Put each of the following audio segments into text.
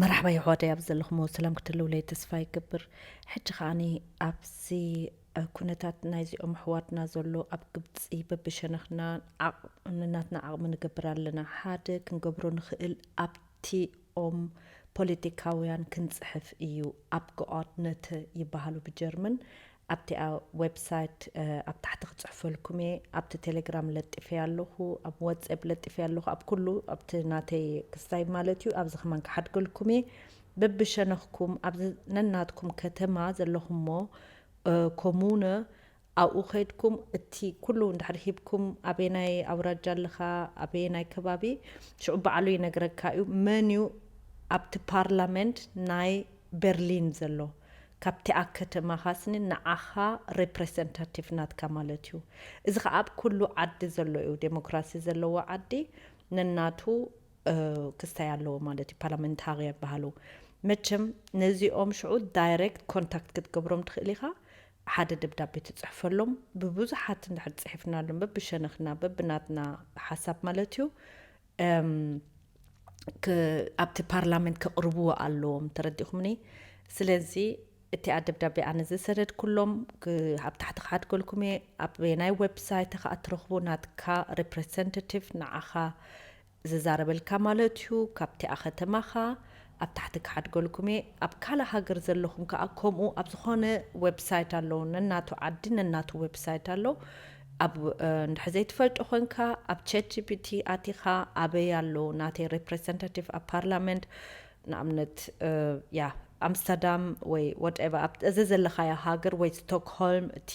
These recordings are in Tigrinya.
መራሕባ የሕዋተይ ኣብ ዘለኹሞ ሰላም ክትህልውለይ ተስፋ ይገብር። ሕጂ ከዓኒ ኣብዚ ኩነታት ናይዚኦም ኣሕዋትና ዘሎ ኣብ ግብፂ በብሸነኽና ዓቕ- ንናትና ዓቕሚ ንገብር ኣለና። ሓደ ክንገብሮ ንኽእል ኣብቲ ኦም ፖለቲካውያን ክንፅሕፍ እዩ። ኣብ ገኣድነተ ይበሃሉ ብጀርመን። ኣብቲኣ ዌብሳይት ኣብ ታሕቲ ክፅሕፈልኩም እየ። ኣብቲ ቴሌግራም ለጢፈ ኣለኹ፣ ኣብ ዋትስኣፕ ለጢፈ ኣለኹ፣ ኣብ ኩሉ ኣብቲ ናተይ ክስታይ ማለት እዩ። ኣብዚ ከማን ክሓድገልኩም እየ። በብሸነኽኩም ኣብዚ ነናትኩም ከተማ ዘለኹሞ ኮሙነ ኣብኡ ከይድኩም እቲ ኩሉ እንድሕር ሂብኩም ኣበየናይ ኣውራጃ ኣለኻ ኣበየናይ ከባቢ ሽዑ ባዕሉ ይነግረካ እዩ። መን እዩ ኣብቲ ፓርላመንት ናይ በርሊን ዘሎ ካብቲኣ ከተማኻ ስኒ ንዓኻ ሬፕሬዘንታቲቭ ናትካ ማለት እዩ። እዚ ከዓ ኣብ ኩሉ ዓዲ ዘሎ እዩ። ዴሞክራሲ ዘለዎ ዓዲ ነናቱ ክስታይ ኣለዎ ማለት እዩ። ፓርላመንታርያ ይበሃሉ። መቸም ነዚኦም ሽዑ ዳይሬክት ኮንታክት ክትገብሮም ትኽእል ኢኻ። ሓደ ደብዳቤ ትፅሕፈሎም። ብብዙሓት እንድሕር ፅሒፍናሎም በብሸነኽና በብናትና ሓሳብ ማለት እዩ ኣብቲ ፓርላመንት ከቕርብዎ ኣለዎም። ተረዲኹምኒ? ስለዚ እቲኣ ደብዳቤ ኣነ ዝሰደድኩሎም ኣብ ታሕቲ ክሓድገልኩም እየ። ኣብ ናይ ዌብሳይት ከዓ ትረኽቦ ናትካ ሬፕሬዘንታቲቭ ንዓኻ ዝዛረበልካ ማለት እዩ። ካብቲኣ ከተማኻ ኣብ ታሕቲ ክሓድገልኩም እየ። ኣብ ካልእ ሃገር ዘለኹም ከዓ ከምኡ ኣብ ዝኾነ ዌብሳይት ኣለዉ። ነናቱ ዓዲ ነናቱ ዌብሳይት ኣሎ። ኣብ እንድሕር ዘይትፈልጦ ኮንካ ኣብ ቻት ጂፒቲ ኣቲኻ ኣበይ ኣሎ ናተይ ሬፕሬዘንታቲቭ ኣብ ፓርላመንት ንኣብነት ያ ኣምስተርዳም ወይ ወደቨር እዚ ዘለኻዮ ሃገር ወይ ስቶክሆልም እቲ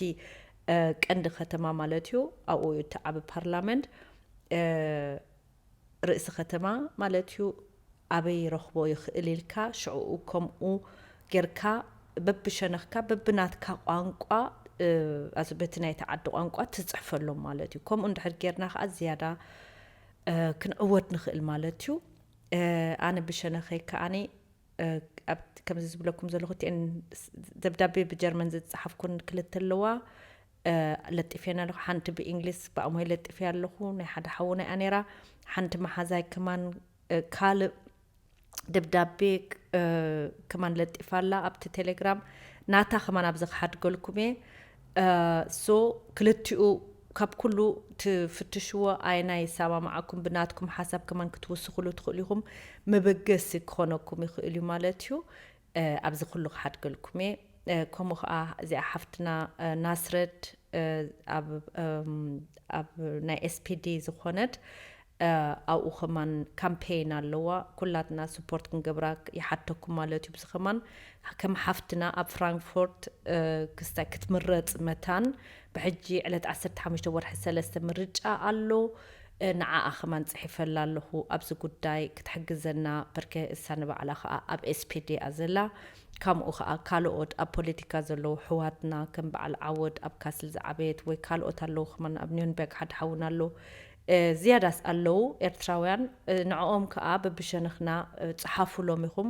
ቀንዲ ከተማ ማለት እዩ። ኣብኡ እዩ እቲ ዓቢ ፓርላመንት ርእሲ ከተማ ማለት እዩ። ኣበይ ረኽቦ ይኽእል ኢልካ ሽዕኡ ከምኡ ጌርካ በብሸነኽካ በብናትካ ቋንቋ ኣዚ በቲ ናይቲ ዓዲ ቋንቋ ትፅሕፈሎም ማለት እዩ። ከምኡ እንድሕር ጌርና ከዓ ዝያዳ ክንዕወት ንኽእል ማለት እዩ። ኣነ ብሸነኸይ ከዓኒ ከምዚ ዝብለኩም ዘለኹ እቲአን ደብዳቤ ብጀርመን ዝፀሓፍኩን ክልተ ኣለዋ። ለጢፈን ኣለኹ። ሓንቲ ብእንግሊዝ ብኣሞይ ለጢፈ ኣለኹ። ናይ ሓደ ሓውና እያ ነይራ። ሓንቲ መሓዛይ ከማን ካልእ ደብዳቤ ከማን ለጢፋ ኣላ ኣብቲ ቴሌግራም። ናታ ከማን ኣብዚ ክሓድገልኩም እየ። ሶ ክልቲኡ ካብ ኩሉ ትፍትሽዎ ኣየናይ ይሰማምዓኩም ብናትኩም ሓሳብ ከማን ክትውስኽሉ ትኽእሉ ኢኹም። መበገሲ ክኾነኩም ይኽእል እዩ ማለት እዩ። ኣብዚ ኩሉ ክሓድገልኩም እየ። ከምኡ ከዓ እዚኣ ሓፍትና ናስረድ ኣብ ናይ ኤስፒዲ ዝኾነት ኣብኡ ከማን ካምፔይን ኣለዋ። ኩላትና ስፖርት ክንገብራ ይሓተኩም ማለት እዩ። ብዚ ከማን ከም ሓፍትና ኣብ ፍራንክፎርት ክስታይ ክትምረፅ መታን ብሕጂ ዕለት ዓሰርተ ሓሙሽተ ወርሒ ሰለስተ ምርጫ ኣሎ። ንዓኣ ከማን ፅሒፈላ ኣለኹ ኣብዚ ጉዳይ ክትሕግዘና በርከ እሳ ንባዕላ ከዓ ኣብ ኤስፒዲ እያ ዘላ። ከምኡ ከዓ ካልኦት ኣብ ፖለቲካ ዘለዉ ኣሕዋትና ከም በዓል ዓወድ ኣብ ካስል ዝዓበየት ወይ ካልኦት ኣለዉ ከማን ኣብ ኒውንበርግ ሓደ ሓውና ኣሎ። ዝያዳስ ኣለዉ ኤርትራውያን ንዕኦም ከዓ በብሸነኽና ፅሓፉሎም ኢኹም።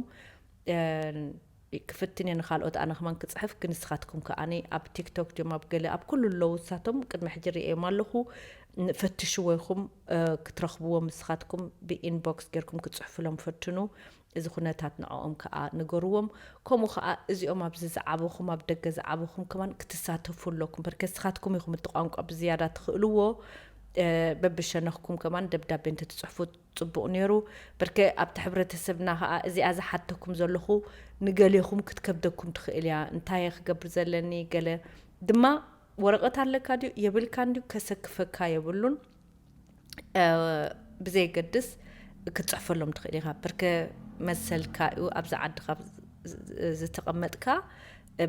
ክፍትን እየ ንካልኦት ኣነ ከማን ክፅሕፍ ግን ንስኻትኩም ከዓኒ ኣብ ቲክቶክ ድዮም ኣብ ገለ ኣብ ኩሉ ኣለዉ ንሳቶም ቅድሚ ሕጂ ርእዮም ኣለኹ። ፈትሽዎ ኢኹም ክትረኽብዎም ንስኻትኩም ብኢንቦክስ ጌርኩም ክፅሕፉሎም ፈትኑ። እዚ ኩነታት ንዕኦም ከዓ ንገርዎም። ከምኡ ከዓ እዚኦም ኣብዚ ዝዓበኹም ኣብ ደገ ዝዓበኹም ከማን ክትሳተፉ ኣለኩም በርከ ንስኻትኩም ኢኹም እቲ ቋንቋ ብዝያዳ ትኽእልዎ። በብሸነኽኩም ከማን ደብዳቤ እንተትፅሕፉ ፅቡቕ ነይሩ። በርከ ኣብቲ ሕብረተሰብና ከዓ እዚኣ ዝሓተኩም ዘለኹ ንገሌኹም ክትከብደኩም ትኽእል እያ። እንታይ እየ ክገብር ዘለኒ ገለ ድማ ወረቐት ኣለካ ድዩ የብልካን ድዩ ከሰክፈካ የብሉን። ብዘየገድስ ክትፅሕፈሎም ትኽእል ኢኻ። በርከ መሰልካ እዩ ኣብዚ ዓድኻ ዝተቐመጥካ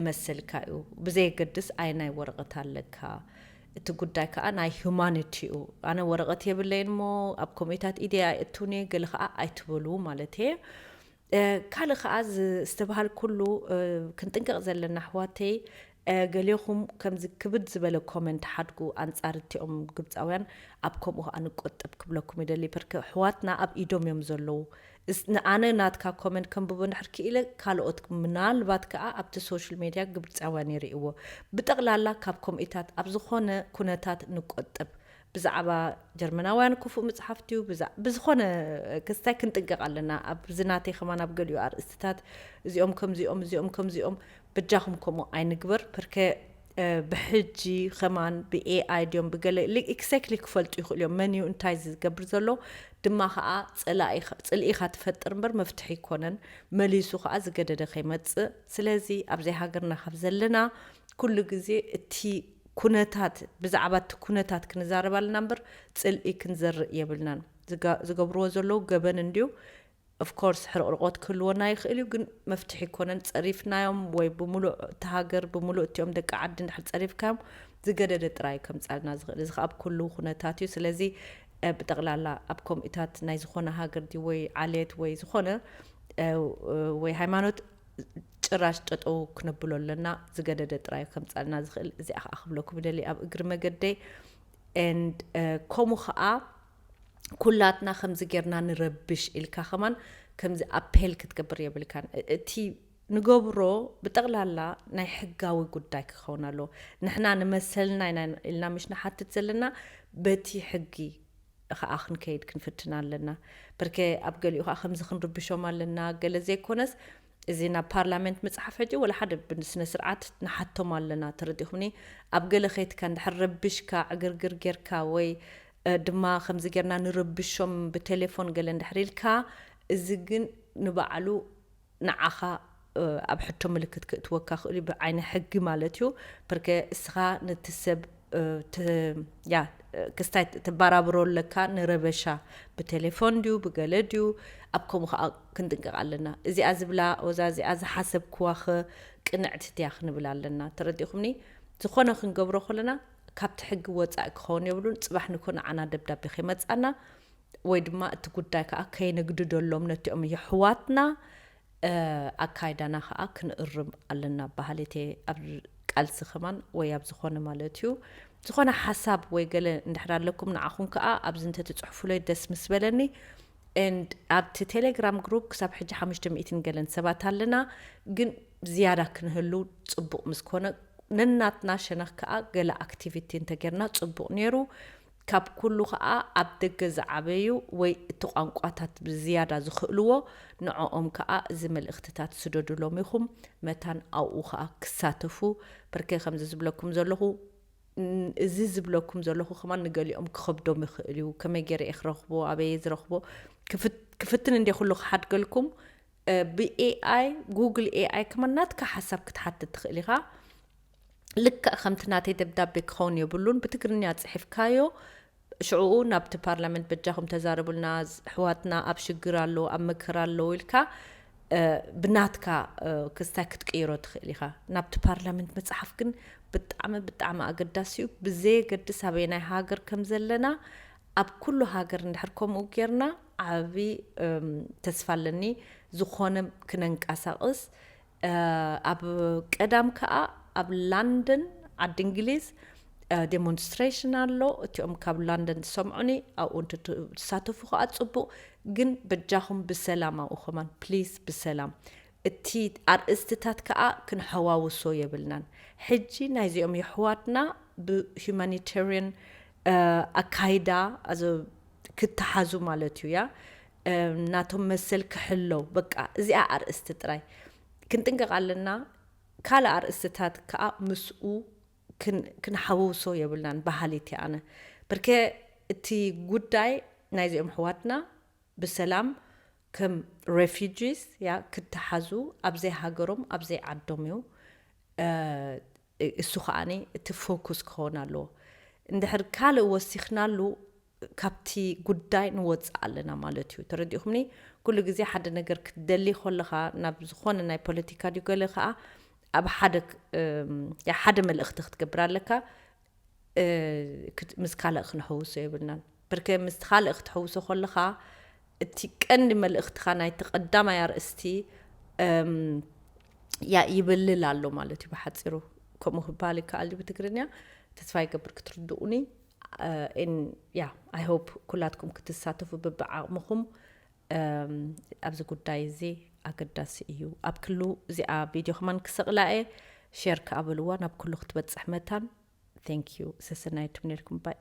መሰልካ እዩ። ብዘየገድስ ኣየናይ ወረቐት ኣለካ። እቲ ጉዳይ ከዓ ናይ ሁማኒቲ እዩ። ኣነ ወረቐት የብለይን እሞ ኣብ ኮሚታት ኢደይ ኣይእትውን እየ ገለ ከዓ ኣይትበሉ ማለት እየ። ካልእ ከዓ ዝተባሃል ኩሉ ክንጥንቀቕ ዘለና ኣሕዋተይ። ገሌኹም ከምዚ ክብድ ዝበለ ኮመንት ሓድጉ ኣንፃር እቲኦም ግብፃውያን ኣብ ከምኡ ከዓ ንቆጠብ ክብለኩም ይደሊ በርከ ኣሕዋትና ኣብ ኢዶም እዮም ዘለዉ። ንኣነ ናትካ ኮመንት ከንብቦ እንድሕር ክኢለ ካልኦት ምናልባት ከዓ ኣብቲ ሶሻል ሜድያ ግብፃውያን ይርእይዎ። ብጠቕላላ ካብ ከምኢታት ኣብ ዝኾነ ኩነታት ንቆጠብ። ብዛዕባ ጀርመናውያን ክፉእ መጽሓፍቲ እዩ። ብዝኾነ ክስታይ ክንጥንቀቕ ኣለና። ኣብዚ ናተይ ከማን ኣብ ገሊኡ ኣርእስትታት እዚኦም ከምዚኦም፣ እዚኦም ከምዚኦም፣ በጃኹም ከምኡ ኣይንግበር። ፐርከ ብሕጂ ከማን ብኤኣይ ድዮም ብገለ ኤግዛክትሊ ክፈልጡ ይኽእሉ እዮም መን እዩ እንታይ ዝገብር ዘሎ። ድማ ከዓ ፅልኢኻ ትፈጥር እምበር መፍትሒ ኣይኮነን። መሊሱ ከዓ ዝገደደ ከይመፅእ። ስለዚ ኣብዘይ ሃገርና ካብ ዘለና ኩሉ ግዜ እቲ ኩነታት ብዛዕባ እቲ ኩነታት ክንዛረብ ኣለና እምበር ፅልኢ ክንዘርእ የብልናን። ዝገብርዎ ዘለዉ ገበን እንድዩ። ኦፍኮርስ ሕርቕርቆት ክህልወና ይኽእል እዩ፣ ግን መፍትሒ ይኮነን። ፀሪፍናዮም ወይ ብምሉእ እቲ ሃገር ብምሉእ እቲኦም ደቂ ዓዲ እንድሕር ፀሪፍካዮም ዝገደደ ጥራይ ከምፃልና ዝኽእል። እዚ ከዓ ኣብ ኩሉ ኩነታት እዩ። ስለዚ ብጠቕላላ ኣብ ከምኡታት ናይ ዝኾነ ሃገር ድዩ ወይ ዓሌት ወይ ዝኾነ ወይ ሃይማኖት ጭራሽ ጠጠው ክነብሎ ኣለና። ዝገደደ ጥራይ ከምፃልና ዝኽእል። እዚኣ ከዓ ክብለኩም ይደሊ ኣብ እግሪ መገደይ። And ከምኡ ከዓ ኩላትና ከምዚ ጌርና ንረብሽ ኢልካ ከማን ከምዚ ኣፔል ክትገብር የብልካን። እቲ ንገብሮ ብጠቕላላ ናይ ሕጋዊ ጉዳይ ክኸውን ኣለዎ። ንሕና ንመሰልና ኢና ኢልና ምሽ ንሓትት ዘለና፣ በቲ ሕጊ ከዓ ክንከይድ ክንፍትን ኣለና። ብርከ ኣብ ገሊኡ ከዓ ከምዚ ክንርብሾም ኣለና ገለ ዘይኮነስ፣ እዚ ናብ ፓርላሜንት ምፅሓፍ ሕጂ ወላ ሓደ ብስነ ስርዓት ንሓቶም ኣለና። ተረዲኹምኒ? ኣብ ገለ ከይትካ እንድሕር ረብሽካ ዕግርግር ጌርካ ወይ ድማ ከምዚ ጌርና ንርብሾም ብቴሌፎን ገለ እንድሕር ኢልካ፣ እዚ ግን ንባዕሉ ንዓኻ ኣብ ሕቶ ምልክት ክእትወካ ክእሉ ብዓይነ ሕጊ ማለት እዩ። ፐርከ እስኻ ነቲ ሰብ ያ ክስታይ ትባራብሮ ኣለካ ንረበሻ ብቴሌፎን ድዩ ብገለ ድዩ። ኣብ ከምኡ ከዓ ክንጥንቀቕ ኣለና። እዚኣ ዝብላ ወዛ እዚኣ ዝሓሰብክዋ ኸ ቅንዕቲ ድያ ክንብል ኣለና። ተረዲኹምኒ? ዝኾነ ክንገብሮ ከለና ካብቲ ሕጊ ወፃኢ ክኸውን የብሉን። ፅባሕ ንኮ ንዓና ደብዳቤ ከይመፃና ወይ ድማ እቲ ጉዳይ ከዓ ከይነግድደሎም ነቲኦም የሕዋትና ኣካይዳና ከዓ ክንእርም ኣለና በሃሊት እየ። ኣብ ቃልሲ ከማን ወይ ኣብ ዝኾነ ማለት እዩ። ዝኾነ ሓሳብ ወይ ገለ እንድሕር ኣለኩም ንዓኹም ከዓ ኣብዚ እንተትፅሕፉለይ ደስ ምስ በለኒ። And ኣብቲ ቴሌግራም ግሩፕ ክሳብ ሕጂ ሓሙሽተ ሚእትን ገለን ሰባት ኣለና። ግን ዝያዳ ክንህሉ ፅቡቕ ምስ ኮነ ነናትና ሸነኽ ከዓ ገለ ኣክቲቪቲ እንተጌርና ፅቡቕ ነይሩ። ካብ ኩሉ ከዓ ኣብ ደገ ዝዓበዩ ወይ እቲ ቋንቋታት ብዝያዳ ዝኽእልዎ ንዕኦም ከዓ እዚ መልእኽትታት ስደዱሎም ኢኹም። መታን ኣብኡ ከዓ ክሳተፉ። ፐርከ ከምዚ ዝብለኩም ዘለኹ እዚ ዝብለኩም ዘለኹ ከማን ንገሊኦም ክኸብዶም ይኽእል እዩ። ከመይ ገይረ እየ ክረኽቦ ኣበየ ዝረኽቦ ክፍትን እንደ ኩሉ ክሓድገልኩም። ብኤኣይ ጉግል ኤኣይ ከማን ናትካ ሓሳብ ክትሓትት ትኽእል ኢኻ። ልክዕ ከምቲ ናተይ ደብዳቤ ክኸውን የብሉን። ብትግርኛ ጽሒፍካዮ ሽዕኡ ናብቲ ፓርላመንት በጃኹም ተዛረቡልና፣ ኣሕዋትና ኣብ ሽግር ኣለዉ ኣብ መከራ ኣለዉ ኢልካ ብናትካ ክስታይ ክትቅይሮ ትኽእል ኢኻ። ናብቲ ፓርላመንት ምፅሓፍ ግን ብጣዕሚ ብጣዕሚ ኣገዳሲ እዩ። ብዘየገድስ ኣበየናይ ሃገር ከም ዘለና ኣብ ኩሉ ሃገር እንድሕር ከምኡ ጌርና ዓቢ ተስፋ ኣለኒ። ዝኾነ ክነንቀሳቕስ ኣብ ቀዳም ከዓ ኣብ ላንደን ዓዲ እንግሊዝ ዴሞንስትሬሽን ኣሎ። እቲኦም ካብ ላንደን ዝሰምዑኒ ኣብኡ እንትትሳተፉ ከዓ ፅቡቕ። ግን በጃኹም ብሰላም ኣብኡ ከማን ፕሊዝ ብሰላም። እቲ ኣርእስትታት ከዓ ክንሐዋውሶ የብልናን። ሕጂ ናይዚኦም የሕዋትና ብሁማኒታሪያን ኣካይዳ ክትሓዙ ማለት እዩ ያ ናቶም መሰል ክሕለው በቃ እዚኣ ኣርእስቲ ጥራይ ክንጥንቀቕ ኣለና። ካልእ ኣርእስትታት ከዓ ምስኡ ክንሓውሶ የብልናን በሃሊት እየ ኣነ። ብርከ እቲ ጉዳይ ናይዚኦም ኣሕዋትና ብሰላም ከም ሬፊጂስ ያ ክተሓዙ ኣብዘይ ሃገሮም ኣብዘይ ዓዶም እዩ። እሱ ከዓኒ እቲ ፎኩስ ክኸውን ኣለዎ። እንድሕር ካልእ ወሲኽናሉ ካብቲ ጉዳይ ንወፅእ ኣለና ማለት እዩ። ተረዲእኹምኒ? ኩሉ ግዜ ሓደ ነገር ክትደሊ ከለኻ ናብ ዝኾነ ናይ ፖለቲካ ድዩ ገለ ከዓ ኣብ ሓደ ሓደ መልእኽቲ ክትገብር ኣለካ። ምስ ካልእ ክንሕውሶ የብልናን። ብርከ ምስ ካልእ ክትሕውሶ ከለኻ እቲ ቀንዲ መልእኽትኻ ናይቲ ቀዳማይ ኣርእስቲ ያ ይበልል ኣሎ ማለት እዩ ብሓፂሩ። ከምኡ ክበሃል ይከኣል ድዩ ብትግርኛ? ተስፋ ይገብር ክትርድኡኒ። ያ ኣይ ሆፕ ኩላትኩም ክትሳተፉ ብብዓቕምኹም ኣብዚ ጉዳይ እዚ ኣገዳሲ እዩ። ኣብ ክሉ እዚኣ ቪድዮ ከማን ክሰቕላ እየ። ሼር ከኣ በልዋ ናብ ኩሉ ክትበፅሕ መታን። Thank you ሰሰናይቱም ነርኩም ባይ